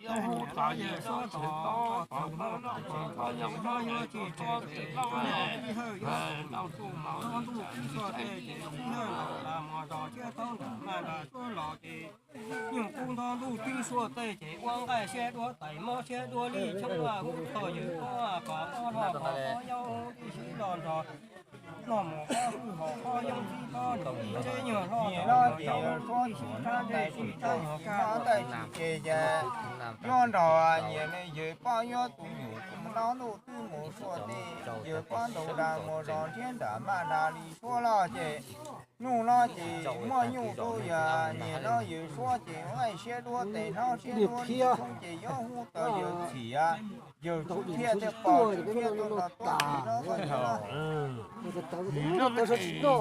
Yog hub txog yawg suab tod, tod tod noj tod tod yog noj yog tsis tsev tsev tod, ib hawj yuav tsis txob ntuj tib suab tej ces ib hawj ntaus ntas mus zos thiab thaub nram maj nram suab los ces nyuj kub ntob ntuj tib suab tej ces ua nqaij siab duab tais mob siab duab li tshoob vaj hub txog yawg pob pom pob hlo pom pob yau tib sib los nrog noj mus pob hwj hos pob yoog tib pob nrog ib tsev nyuag hlob nrog nyuag yau tib sib rab ntej sib rab nyuag kaj ntaj tsis ces yuav nrog nyias yawg pob yuav tus nyuj kub ntob ntuj twb mus suab tej, yawg pob ntaus ntas mus zos thiab nram maj nram li suab los ces ntuj no ces muaj nyuj rau yawg, nyias no yawg suab ces nqaij siab duab tes hlob siab duab li tshoob ces yuav hub txog yawg txhim, yawg txhim thiaj thiaj pom txhim thiaj tuaj nrog tuab txhim no.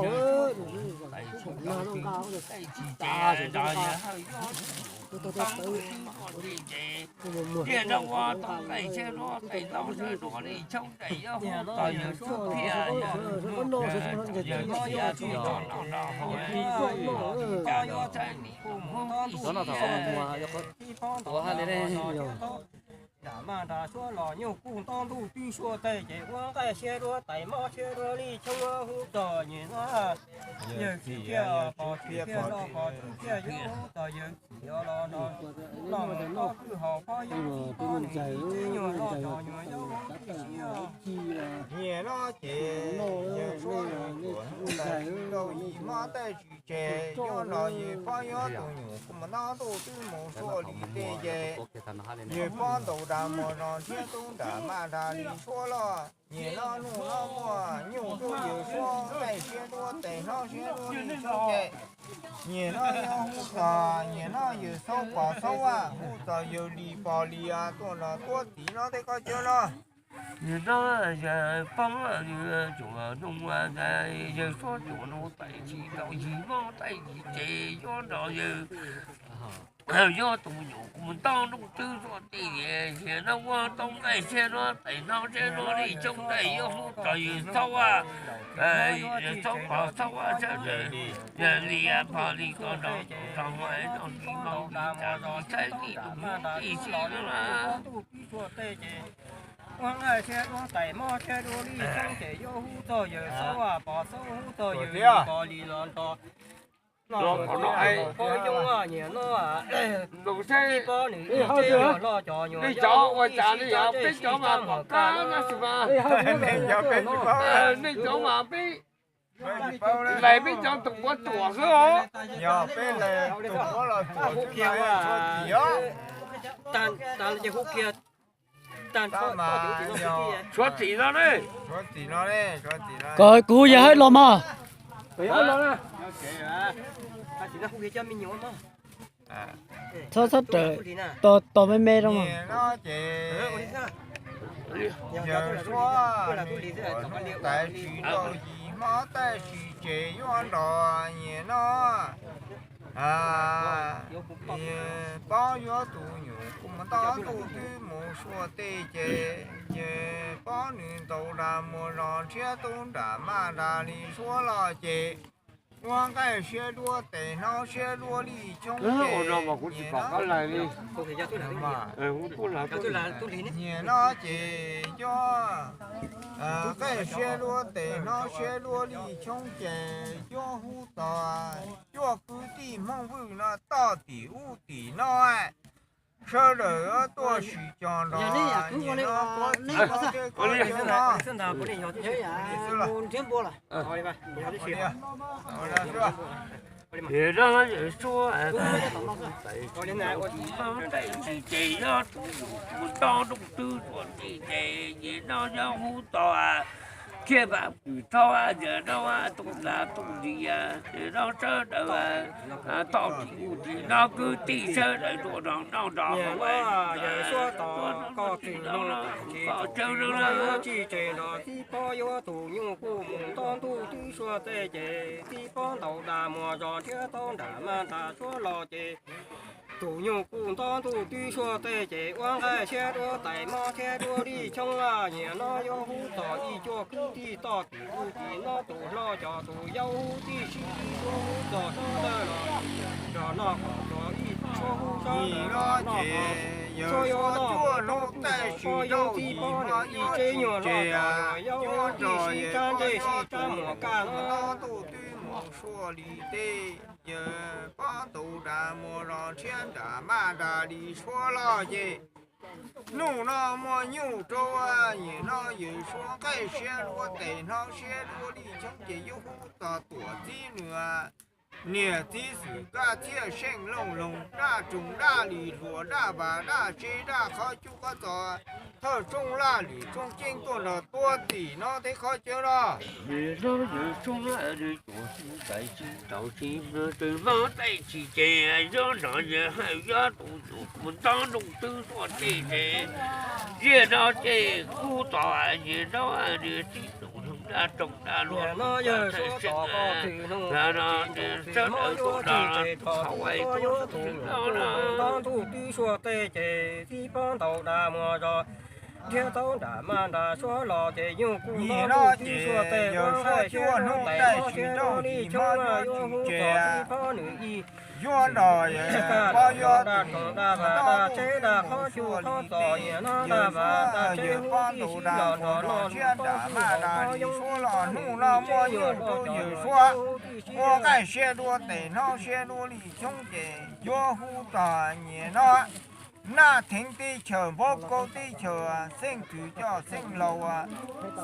Tiag rau ua tau nqaij siab duab tes hlob siab duab li tshoob ces yuav hub txog yawg suab thiab yawg txhim, yawg txhim tsis tau noj nrog haus li, cas yuav txhais nim mus hub ib sim. Nram maj nram suab los nyuj kub ntob ntuj tib suab tej ces ua nqaij siab duab tais mob siab duab li tshoob hub txog nyias no. Yawg txhim thiaj pom txhim thiaj los pom txhim thiaj yuav hub txog yawg txhim los nrog noj mus pob hwj hos pob yoog tib pob nrog ib tsev nyuag hlob nrog nyuag yau tib sib. Nyias no ces yawg suab yawg tuam ntawd tsis rau yim mob tej tsis tseg, yuav nrog yawg pob yuav tus nyuj kub ntob ntuj twb mus suab li tej ces yawg pob ntaus ntas mus zos thiab tub nram maj nram li suab los. Nyias no ntuj no muaj nyuj rau yawg suab nqaij siab duab tes hlob siab duab li tshoob ces nyias no yuav hub txog, nyias no yawg xaub pos xaub vaj hub txog yawg li pos li tuaj nrog tuab txhim no tej koj cov no. Nyias no yawg poob tsuas nug, yawg suab tsuas nug tais tsis tau yim mob tej yim ces yuav nrog yawg yuav tus nyuj kub ntob ntuj twb suab tej ces nyias no ua tau nqaij siab duab tes hlob siab duab li tshoob ces yuav hub txog yawg xaub vaj, yawg xaub pos xaub vaj sawv daws, yawg li pog li koj nrog tus nrog ua noj tsis mob li cas li saib li tus tib si no. Ua nqaij siab duab tais mob siab duab li tshoob ces yuav hub txog yawg xaub vaj pos xaub hub txog yawg li pos li los nrog noj mus pob yoog nyias no. Tib pob nws ib tsev nyuag hlob cov nyuag yau tib sib rab ntej sib rab mus kaj. Nej cov mas peb, lais peb cov tus puav tsuam xwb os. Yog peb lais tus puav los tsuam xwb, tas ces hu kiag. Tshuav txim no ne. Kom kuv yawg hawb los mog. Txhob txhob raws, tos tos me me rau mog. Yawg suab nws tuam hnub tais tsis rau yim mob tej tsis tseg yuav nrog nyias no pob yuav tus nyuj kub ntob ntuj twb mus suab tej ces, ces pob nws ntaus ntas mus zos thiab tub nram maj nram li suab los ces ua nqaij siab duab tes hlob siab duab li tshoob ces nyias no ces yuav nqaij siab duab tes hlob siab duab li tshoob ces yuav hub txog cuaj kwv tij Hmoob Vwj no toj tim ub tim no sawv daws tuaj sim cog nrog nyias no. Ces no yawg suab tais tsis tau yim mob tej tsis tseg yuav tus nyuj kub ntob ntuj twb suab tej ces nyias no yuav hub txog Kiag pam pwm thaub yawg no tuaj nqa tuaj nti, yawg no sawv daws toj tim ub tim no kwv tij sawv daws tuaj nrog noj nrog haus, yawg suab tos koj txwm no, koj txwm no tsis tseg nrog tib pob yuav tus nyuj kub mus ntob ntuj twb suab tej ces tib pob ntaus ntas mus zos thiab thaub nram maj nram suab los ces tus nyuj kub ntob ntuj twb suab tej ces ua nqaij siab duab tais mob siab duab li tshoob, nyias no yuav hub txog ib cuaj kwv tij toj tim ub tim no, tus hlob cov tus yau hub tib si, ib suab hub txog sawv daws los nrog noj kom txog ib suab hub sawv daws los noj kom Yawg Suav cuaj hnub tab sis rau yim hmo ib tsis tseg, cuab nrog yawg Pov Yob tus ntuj twb mus sua li tej, yawg Pov Ntuj Dag Muas los nrhiav nram maj nram li Suav los ces hnub no muaj nyuj rau, nim no yawg Suav nqaij siab dua tes hnov siab dua li xyoob ces yuav hu txog tuam txib nws niam txiv xwm kab thiaj seej looj loog daj tsoog daj li hluas daj vas daj tsev daj qhov cub qhov txos thawj tsoob laj lwm tsoob ceeb tuaj nrog tuab tim no tej qhov cawv no. Yawg Suav cuaj hnub tab sis rau yim hmo ib tsis tseg, cuab nrog yawg Hawj Yob tus ntuj mus nto nrooj twb tuaj tej ces, nim no ces hu txog nim no niam txiv tus daj tsoog daj hluas no yawg Suav tos ko twm hnub no sawv daws tuaj nrog hauv ais tuaj tus no no. Nto nrooj twb tuaj tej ces tib pab ntaus dag muag zos nrhiav tau nram maj nram Suav los ces nyuj kuj nto nrooj twb tuaj tej, yawg Suav cuaj hnub tab sis rau yim hmo ib tsis tseg, cuab nrog yawg Pov Yob daj tsoog daj vas daj tsev daj qhov cub qhov txos nim no daj vas daj tsev hu tib si los nrog noj nrog noj nrog Pov Yob tus tub hnub no muaj nyuj rau yawg Suav, ua nqaij siab dua tes hnov siab dua li xyoob ces yuav hu txog nim no Naj Theev teb chaws, Npauv Kaub teb chaws, Xeej Txwm Coj, Xeej Laus,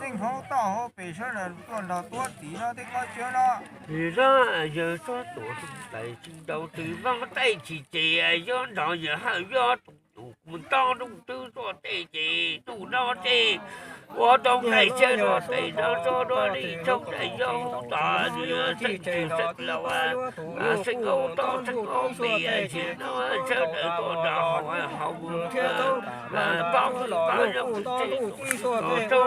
Xeej Hauv Toj Hauv Pes sawv daws tuaj nrog tuab tim no tej qhov cawv no. Nim no yawg Suav tuam tus tais tsis rau twm hmo ib tsis tseg, cuab nrog yawg Hawj Yob tus ntuj mus nto nrooj twb tuaj tej ces hnub no ces ua tau nqaij siab dua tes hnov siab dua li xyoob ces yuav hu txog nim no Xeej Txwm Xeej Laus, Xeej Hauv Toj Xeej Hauv Pes nim no sawv daws tuaj nrog hauv hauv mus thiab tau Pov Hwj Pov Yob tus tub tus hlub rau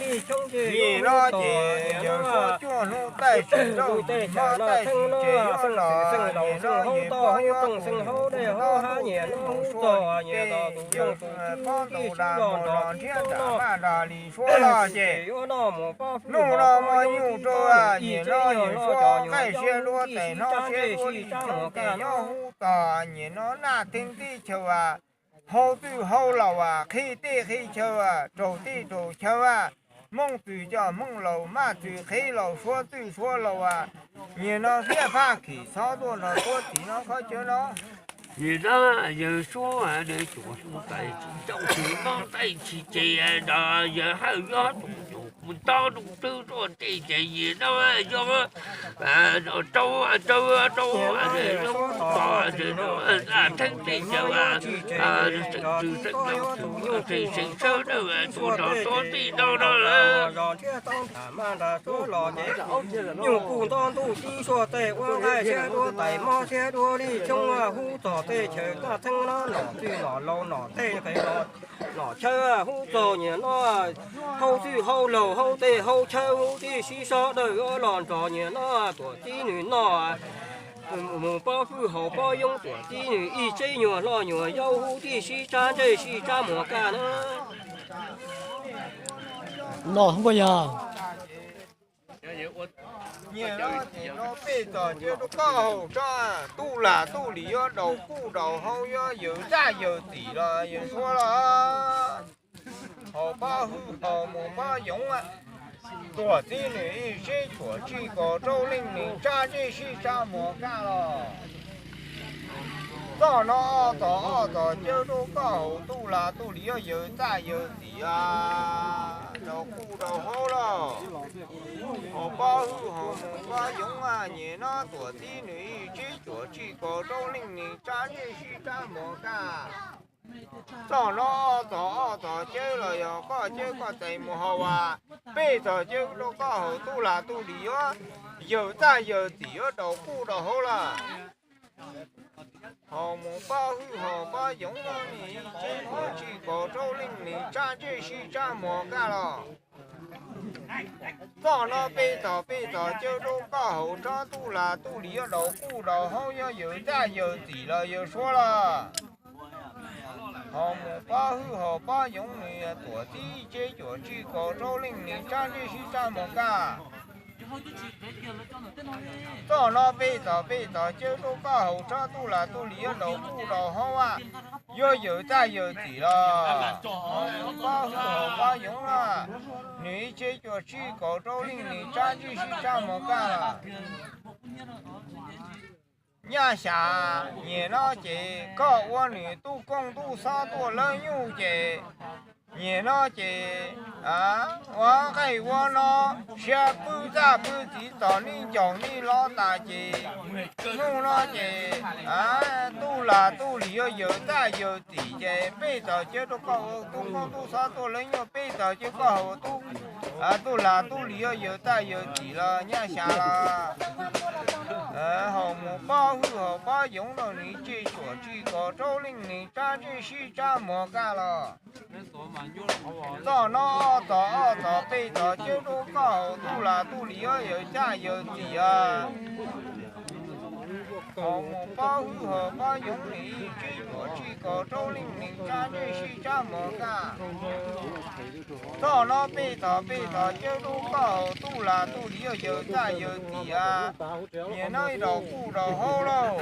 li ces nim no ces yawg Suav cuaj hnub tab sis rau yim hmo tab sis ces yuav los nim no yawg Pov Yob tus ntuj twb mus sua li ces yawg Pov Ntuj Dag Muas los nrhiav nram maj nram li Suav los ces hnub no muaj nyuj rau, nim no yawg Suav nqaij siab dua tes hnov siab dua li xyoob ces yuav hu txog nim no Naj Theev teb chaws, Hauv Txwj Hauv Laus, Qhib teb Qhib chaw, Raug teb Raug chaw, Hmoob Txwm Coj Hmoob Laus, Mab Txwm Qhib Laus, Suav Txwj Suav Laus, nim no thiaj Fab Khim Xov tuaj nrog tuab tim no qhov cawv no. Nim no yawg Suav tuam tus tais tsis rau twm hmo ib tsis tseg, nrog yawg Hawj Yob tus ntuj mus nto nrooj twb tuaj tej ces nim no yuav rau rau rau Naj Theev teb chaws, Xeej Txwm Xeej Laus tus Xeej Xeeb sawv daws tuaj nrog tuab tim no no lawm. Nyuj kuj nto ntuj tib suab tej ua nqaij siab dua tais mob siab dua li xyoob, hub txog tej chaw Naj Theev no nom txwj nom laus nom tej qe nom chaw, hub txog nim no hauv txwj hauv laus hauv tej hauv chaw hub tib si sawv daws los nrog nim no tuam tib nws noj mus pob hwj haus pob yoov tuam tib nws ib tsev nyuag hlo nyuag yau hub tib si tsa ntsej si tsa muag kaj na. Noj hub yog Nyiam no ces rov peb txog caw rau koj haus tso, tub lag tub lim yuav daus kuj daus hau, yuav yawm txaj yawm txim los yawm suav los, haus pob hwj haus mus pob yoov, tuam txib nws ib seb cuam tsij kaus rau leej nws tsab ntsej sib tsab muag kaj los. Txoj no ob txog ob txog caw rau koj haus, tub lag tub lim yuav yawm txaj yawm txim, daus kuj daus hau los, haus pob hwj haus mus pob yoov, nyiam no tuam txib nws ib seb cuam tsij kaus rau leej nws tsab ntsej sib tsab muag kaj. Txoj no ob txog ob txog caw los yog koj caw koj tais mus haus as, peb txog caw rau koj haus, tub lag tub lim yuav yawm txaj yawm txim, yuav daus kuj daus hau los. Haus mus pob hwj haus pob yoov, nws ib seb cuam tsij kaus rau leej nws tsab ntsej sib tsab muag kaj los. Txoj no peb txog peb txog caw rau koj haus tso, tub lag tub lim yuav daus kuj daus hau, yuav yawm txaj yawm txim los yawm suav los. Haus mus pob hwj haus pob yoov, nws tuam txib ib seb cuam tsij kaus rau leej nws tsab ntsej sib tsab muag kaj. Txoj no peb tog peb tog cawb rau koj haus tsob tuj las tuj li yuav laus kuj laus haub a, yuav yawm txaj yawm txim los. Pob hwj hauv pob yoov los, nws ib tsev cuam tsij kaum rau leej nws tsab ntsej sib tsab mos kaj los. Nyaj xya, nyem no ces koj ua nws tub kooj tub xob tuaj lawv nyuj ces, nyem no ces ua nqaij ua no, siab pw txaj pw txiv txom nej ncaus nej los tas ces, nub no ces tuj las tuj li yuav yawm txaj yawm txim ces peb tog cawb rau koj ua tub kooj tub xob tuaj lawv nyuj, peb tog cawb koj haus tub, tuj las tuj li yuav yawm txaj yawm txim los nyaj xya los. Haus mus pob hwj haus pob yoov rau nws tsev cuam tsij kaum rau leej nws tsab ntsej sib tsab mos kaj los. Txoj no ob tog ob tog peb tog cawb rau koj haus tuj las tuj li yuav yawm txaj yawm txim os. Haus mus pob hwj haus pob yoov nws ib tsev cuam tsij kaum rau leej nws tsab ntsej sib tsab mos kaj. Txoj no peb tog peb tog cawb rau koj haus tuj las tuj li yuav yawm txaj yawm txim os. Nyem no ib daus kuj daus haub lauj.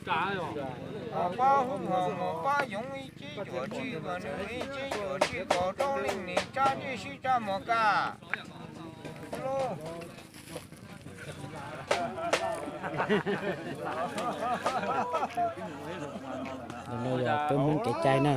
Haus pob hwj haus mus pob yoov ib tsev cuam tsij, nws ib tsev cuam tsij kaum rau leej nws tsab ntsej sib tsab mos kaj. Ntawm no yog peb Hmoob kev cai na.